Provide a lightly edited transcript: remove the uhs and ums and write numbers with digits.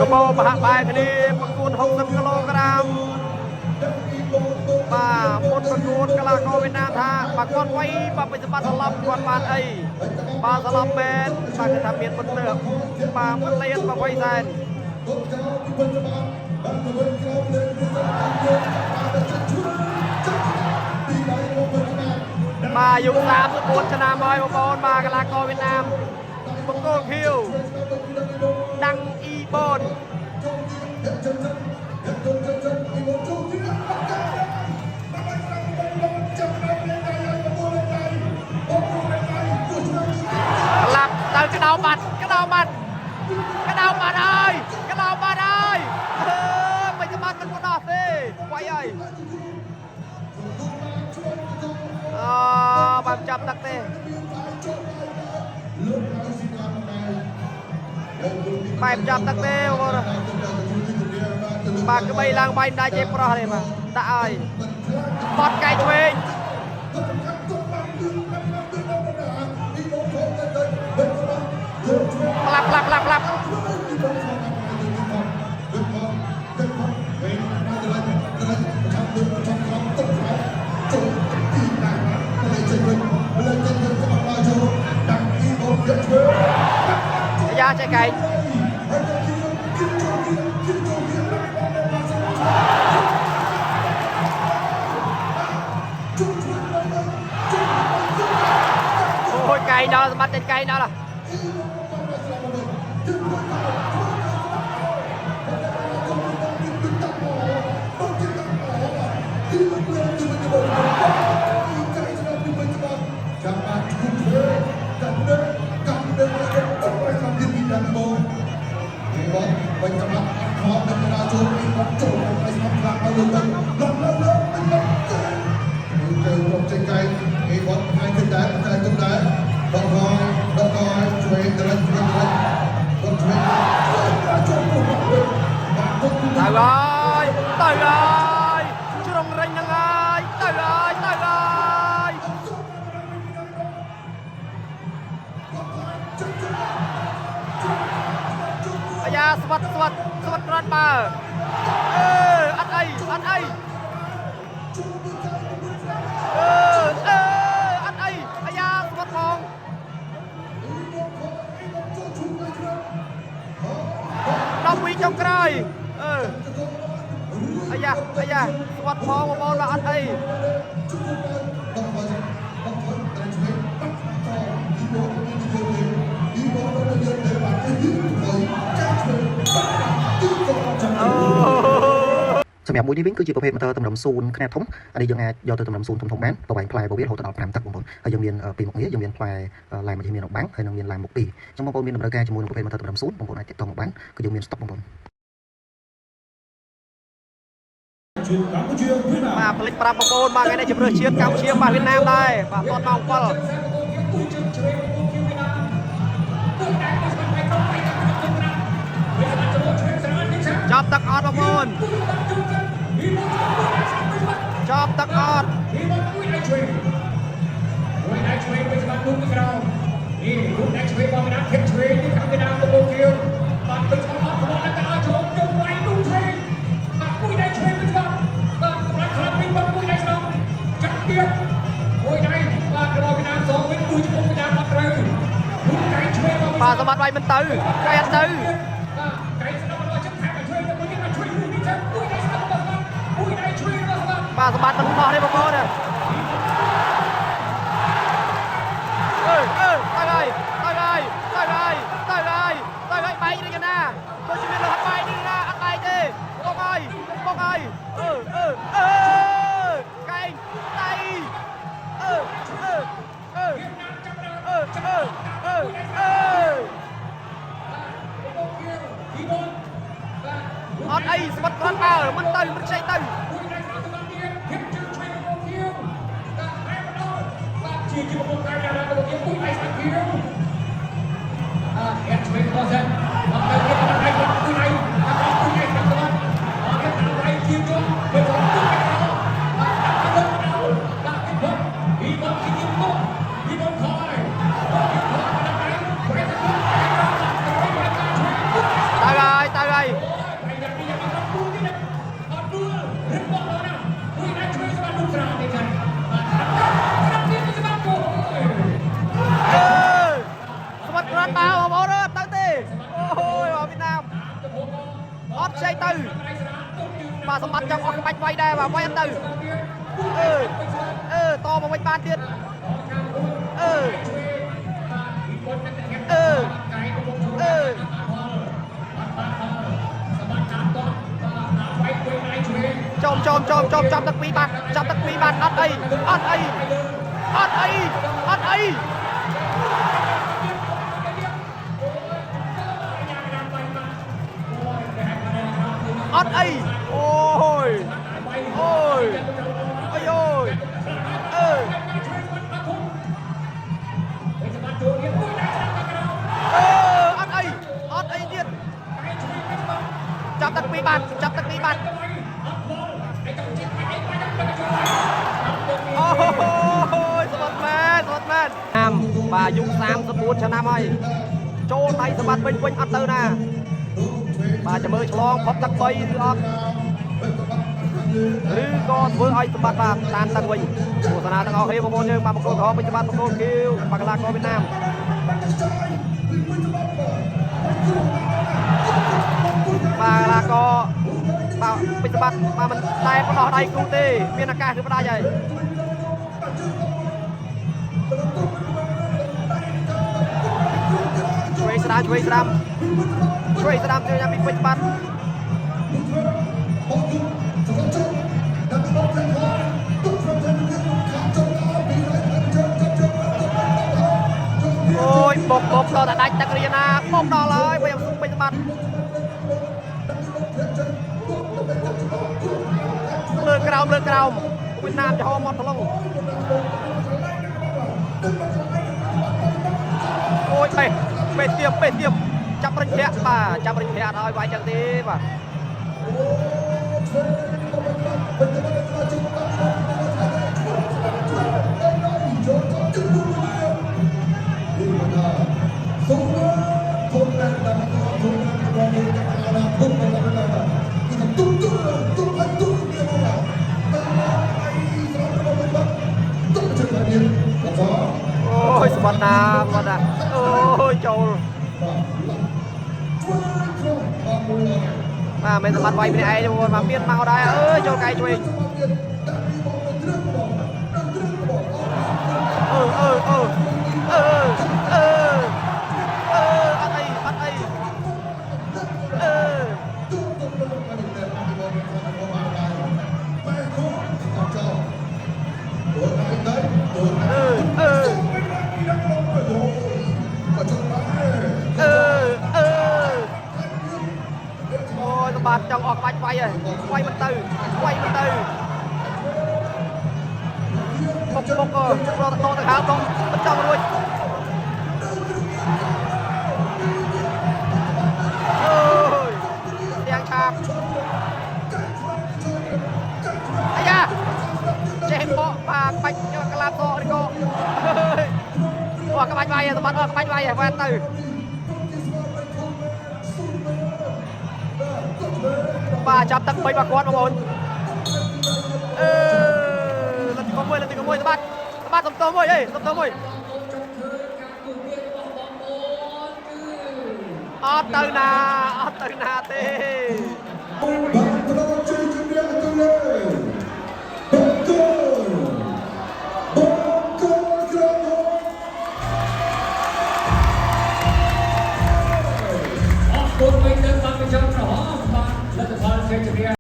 កបោប្រហាក់បែគ្នាប្រកួត60គីឡូក្រាមបាទមុនប្រកួតកីឡាករវៀតណាមថាបើគាត់វាយបើពេជ្រសម្បត្តិសន្លប់គាត់បានអីបើសន្លប់មែនបាទគឺថាមានបន្ទើបាទមិនលៀន20សែនបាទអាយុ34ឆ្នាំហើយបងប្អូនបាទកីឡាករវៀតណាមបង្គោលខៀវដាំងអ៊ីបន ក្លាប់ទៅក្តោបាត់ក្តោបាត់ក្តោបាត់ហើយក្តោបាត់ហើយអឺមិនសម្បត្តិមិនមកដោះទេវាយហើយអបានចាប់ទឹកទេបែបចាប់ទឹកទេបងប្អូនបាទក្បីឡើងបាយមិនដែរចេះប្រោះទេបាទដាក់ហើយបត់កែឆ្វេងផ្លាប់ផ្លាប់ផ្លាប់ផ្លាប់ អាយ៉ាចេះកែងអូយកែងដល់សម្បត្តិចេញកែងដល់ហ៎ ទៅហើយទៅហើយជ្រុងរិញហ្នឹងហើយទៅហើយទៅហើយអាយ៉ាស្វិតស្វិតស្វិតក្រាន់បើអឺអត់អីអត់អីអឺអឺអត់អីអាយ៉ាស្វិតផង10វិចុងក្រោយអឺអាយ៉ាអាយ៉ាស្វិតផងបងប្អូនបាទអត់អី អូ សម្រាប់មួយនេះវិញគឺជាប្រភេទ motor តម្រឹមសូនខ្នាតធំអានេះយើងអាចយកទៅតម្រឹមសូនធំៗបានប្រវែងផ្លែរបស់វារហូតដល់5ទឹកបងប្អូនហើយយើងមានពីរមុខងារយើងមានផ្លែឡែមនេះមានរបាំងហើយនឹងមានឡែមមុខពីរអញ្ចឹងបងប្អូនមានតម្រូវការជាមួយនឹងប្រភេទ motor តម្រឹមសូនបងប្អូនអាចទាក់ទងមកបានគឺយើងមាន stock បងប្អូន បាទផ្លេចប្រាប់បងប្អូនបាទថ្ងៃនេះជម្រើសជាតិកម្ពុជាបាទវៀតណាមដែរបាទតតម៉ោង7ចាប់ទឹកអត់បងប្អូនចាប់ទឹកអត់ មួយដៃឆ្វេងមួយដៃឆ្វេងវិញសម្រាប់លោកពីក្រោមនេះលោកដៃឆ្វេងរបស់វៀតណាមធៀបឆ្វេងនេះខាងវៀតណាមកំពុងគៀវបាទវិញសម្រាប់អត់របស់ដល់ទៅឲ្យចូលជុំវាយនោះឆ្វេងបាទមួយដៃឆ្វេងវិញសម្រាប់បាទកម្លាំងខ្លាំងវិញបាទមួយដៃស្ដាំចាប់ទៀតមួយដៃបាទរបស់វៀតណាមសងវិញមួយជង្គង់វៀតណាមអត់ត្រូវមួយដៃឆ្វេងរបស់ បាទសម្បត្តិវាយមិនទៅកែអត់ទៅ បាទកែស្ដាំរបស់ចិត្តថែមឲ្យឆ្វេងទៅមួយទៀតឲ្យឆ្វេងមួយទៀតចាំមួយដៃស្ដាំរបស់សម្រាប់មួយដៃឆ្វេងរបស់សម្រាប់ បាទសម្បត្តិមិនបោះទេបងប្អូនអើអើទៅហើយទៅហើយទៅហើយទៅហើយទៅហើយបែកនេះកណាដូចជាមានលហបែកនេះណាអត់បែកទេបងហើយបងហើយអឺអឺអឺកែងដៃអឺអឺអឺអឺអឺអឺអឺអត់អីស្បិតគ្រាន់បើមិនទៅមិនខ្ចីទៅ មួយដៃស្ដាំសម្រាប់ទៀតធៀបជើងឆ្វេងរបស់ខៀវបាទតែម្ដងបាទជាជាប្រពន្ធកាយណារបស់ខៀវមួយដៃស្ដាំខៀវបាទអែឆ្វេងរបស់សិនមកទៅទៀតដៃគាត់មួយដៃបាទមួយដៃស្ដាំសម្រាប់អត់ទៀតតាមដៃខៀវជាប់ទៅគាត់មួយដៃក្រោបាទដាក់ទៅលើម្ដងបាទពីបុកពីបុកពីយីបុកពីបុកខយបុកខយដាក់ដៃប្រេតទៅទៅក្រោបាទក្រោយបាទឆ្វេង ទៅហើយទៅហើយ បាទសម្បត្តិចង់អស់ក្បាច់វាយដែរបាទវាយអត់ទៅអឺអឺតមកវិញបានទៀតអឺអឺអឺចំចំចំចំចាប់ទឹកពីរបាត់ចាប់ទឹកពីរបាត់អត់អីអត់អីអត់អីអត់អីអត់អីអូយអូយអាយអូយអឺអឺអត់អីអត់អីទៀតចាប់ទឹកពីរបាត់ចាប់ទឹកពីរបាត់អូយសម្បត្តិមែនសម្បត្តិមែនអាមបាទអាយុ34ឆ្នាំហើយចូលដៃសម្បត្តិវិញវិញអត់ទៅណាបាទចាំមើលឆ្លងផុតទឹក3ឬអត់ឬក៏ធ្វើឲ្យសម្បត្តិបាទតាមទឹកវិញទស្សនាទាំងអស់គ្នាបងប្អូនយើងបាទបង្គោលក្រហមវិញសម្បត្តិបង្គោលខៀវបាកលាករវៀតណាមបាទកលាករបាទពេជ្រសម្បត្តិបាទមិនតែផ្ដោះដៃគូទេមានឱកាសគឺផ្ដាច់ហើយ ឆ្វេងស្ដាំឆ្វេងស្ដាំឆ្វេងស្ដាំជួយញ៉ាំពីពេជ្របាត់អូយបុកបុកដល់តែដាច់ទឹករៀនណាបុកដល់ហើយវិញសុំពេជ្របាត់លើក្រោមលើក្រោមវៀតណាមចំហមាត់ថ្លុងអូយបេះបេះទៀមបេះទៀមចាប់រិញធាក់បាទចាប់រិញធាក់អត់ឲ្យវាយចឹងទេបាទអូយស្បត់ណាស្បត់ណាអូយចូលបាទមិនសម្បត្តិវាយម្នាក់ឯងទេបងប្អូនបាទមានមកដែរអើយចូលកៃជួយអឺអឺអឺអឺអឺអឺអត់អីអត់អីអឺអឺអឺអឺអឺអូយសម្បត្តិចង់អស់ក្បាច់វាយហើយវាយមិនទៅវាយមិនទៅបុកបុករត់តទៅហើមដងមិនចង់រួចអូយទាំងឆាបអាយ៉ាចេះបកបាទបាច់ក្លាប់តឬក៏អូក្បាច់វាយសម្បត្តិអស់ក្បាច់វាយហើយវ៉ាទៅបាទចាប់ទឹកបីបាទគាត់បងប្អូនអឺលទ្ធិមួយលទ្ធិមួយសម្បត្តិសម្បត្តិសំទោមួយអេសំទោមួយអត់ទៅណាអត់ទៅណាទេ បាទផ្ដល់ជ័យជំនះទៅលើបង្គោលបង្គោលក្រហម អរគុណវិញទៅបានកញ្ចក់ក្រហមបាទលទ្ធផលជ័យជំនះ។